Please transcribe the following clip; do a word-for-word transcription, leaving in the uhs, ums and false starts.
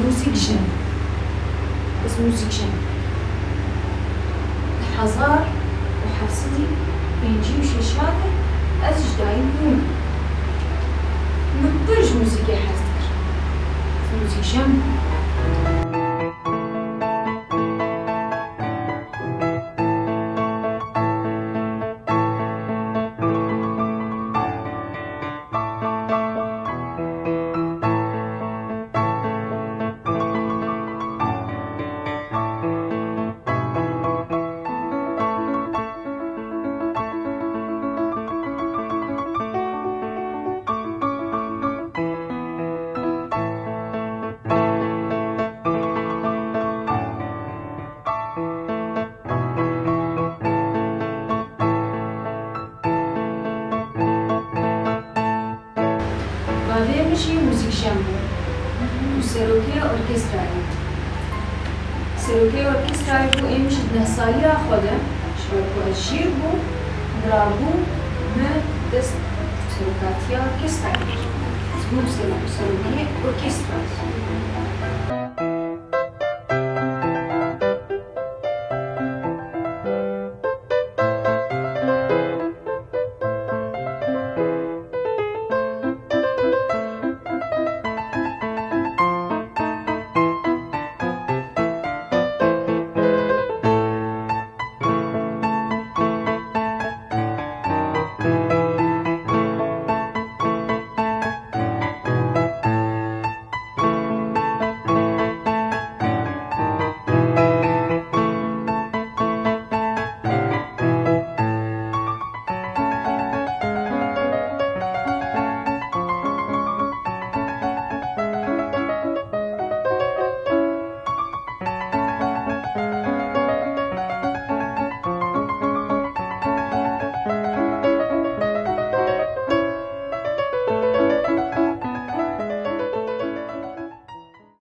Muzîkjen. Ez muzîkjen. Di hezar û heft sed û pêncî û şeşan de ez ji dayîk bûm. Min pir ji muzîkê hez dikir. Ez muzîkjen bûm. Bavê min jî muzîkjen bû û serokê orkestrayê bû. Serokê orkestrayê bû, ê min jî di nehsaliya xwe de, ji ber ku ez jîr bûm, mirabû min dest serokatiya orkestrayê kir. Ez bûm ser-, serokê orkestrayê.